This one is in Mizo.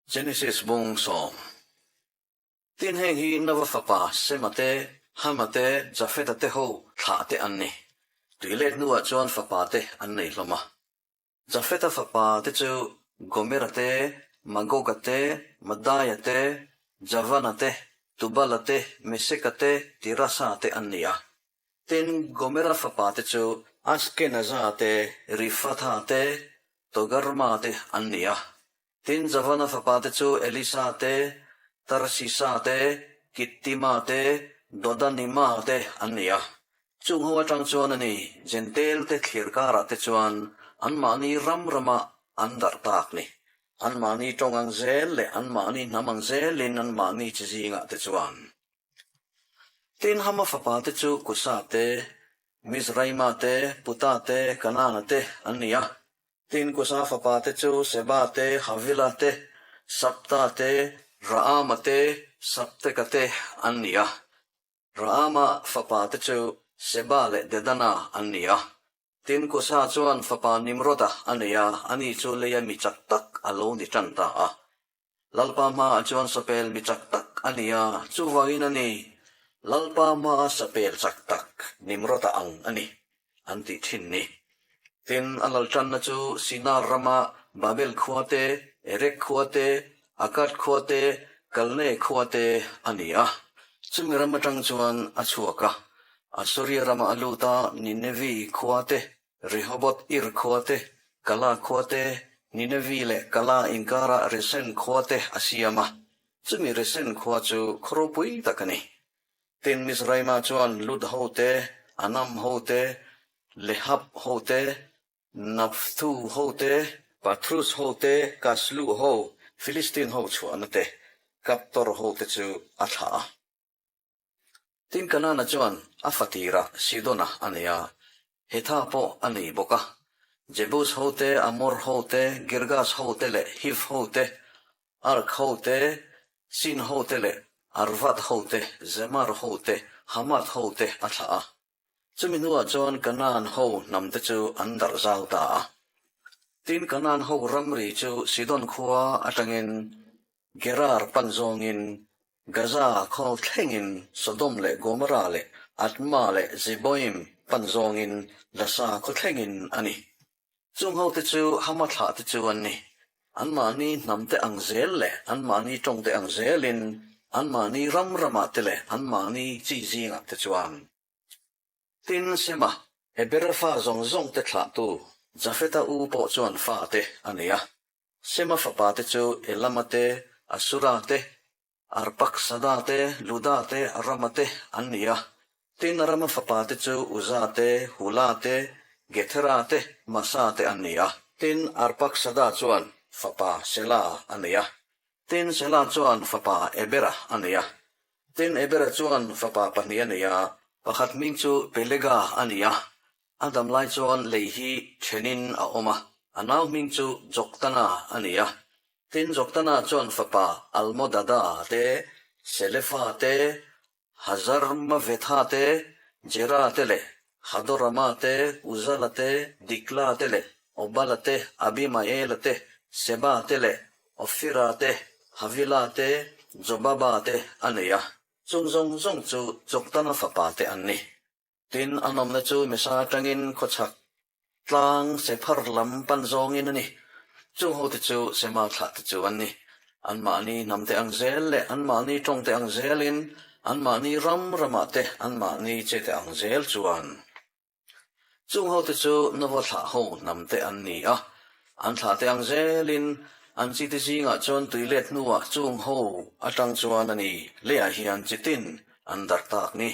Genesis bung sawm. Tin heng hi Nova fapa Sema te, Hama te, Jafeta te ho thlah te an ni. Tuilet hnuah chuan fapa te an nei hlawm a. Jafeta fapa te chu Gomera te, Magoga te, Madaia te, Javana te, Tubala te, Meseka te, Tirasa te an ni a. Tin, Gomera fapa te chu Askenaza te, Rifatha te, Togarma te an ni a. Tin, Javana fapa te chu Elisa te, Tarsisa te, Kittima te, Dodanima te an ni a. Chung ho atang chuan a ni, Jentail te thlir karah te chuan anmahni ram rama an darh tak ni. Anmahni tawng ang zel leh anmahni hnam ang zelin anmahni chi zingah te chuan. Tin, Hama fapa te chu Kusa te, Mizraima te, Puta te, Kanaana te an ni a. Tin, Kusa fapa te chu Seba te, Havila te, Sabta te, Raama te, Sabteka te an ni a. Raama fapa te chu Seba leh Dedana an ni a. Tin, Kusa chuan fapa Nimroda a nei a, ani chu leia mi chak tak a lo ni tan ta a. Lalpa hmaah chuan sapel mi chak tak a ni a, chuvangin a ni, Lalpa hmaa sapel chak tak Nimroda ang a ni, an tih thin ni. Tin, a lal tanna chu Sinar rama Babel khua te, Erek khua te, Akkad khua te, Kalne khua te a ni a. Chumi ram atang chuan a chhuak a, Assuria ramah a lut a, Ninevi khua te, Rehoboth Ir khua te, Kala khua te, Ninevi leh Kala inkarah Resen khua te a siam a. Chumi Resen khua chu khaw ropui tak a ni. Tin, Mizraima chuan Lud ho te, Anam ho te, Lehab ho te, Naphthu ho te, Pathrus ho te, Kaslu ho, Filistin ho chhuahna te, Kaptor ho te chu a thlah a. Tin, Kanana chuan a fatirah Sidona a nei a, Hetha pawh a nei bawk a. Jebus ho te, Amor ho te, Girgas ho te leh Hiv ho te, Ark ho te, Sin ho te leh Arvad ho te, Zemar ho te, Hamath ho te a thlah a. Chumi hnuah chuan Kanaan ho hnam te chu an darh zau ta a. Tin, Kanaan ho ramri chu Sidon khua atangin Gerar pan zawngin Gaza khaw thlengin Sodom leh Gomorrah leh Adma leh Zeboim pan zawngin Lasa khaw thlengin a ni. Chung hote chu Hama thlahte chu an ni. Anmahni hnamte ang zel leh anmahni tawngte ang zelin anmahni ram ramah te leh anmahni chi zingah te chuan. Tin, Sema, Hebera fa zawng zawng te thlahtu Jafeta u pawh chuan fate a nei a. Sema fapa te chu Elama te, Asura te, Arpaksada te, Luda te, Arama te an ni a. Tin, Arama fapa te chu Uza te, Hula te, Gethera te, Masa te an ni a. Tin, Arpaksada chuan fapa Sela a nei a. Tin, Sela chuan fapa Ebera a nei a. Tin, Ebera chuan fapa pahnih a nei a. Pakhat hming chu Pelega a ni a. A dam lai chuan lei hi thenin a awm a. A nau hming chu Joktana a ni a. Tin, Joktana chuan fapa Almodada te, Selefa te, Hazarmavetha te, Jera te leh Hadorama te, Uzala te, Dikla te leh Obala te, Abimaela te, Seba te leh Ofira te, Havila te, Jobaba te a nei a. Chung zawng zawng chu Joktana fapa te an ni. Tin, an awmna chu Mesa atangin khawchhak tlang Sephar lam pan zawngin a ni. Chung hote chu Sema thlahte chu an ni. Anmahni hnamte ang zel leh anmahni tawngte ang zelin, anmahni ram ramah te anmahni chete ang zel chuan. Chung hote chu Nova thlah ho hnamte an ni a, an thlahte ang zelin an chite zingah chuan tui let hnuah chung ho atang chuan a ni leiah hian chitin an darh tak ni.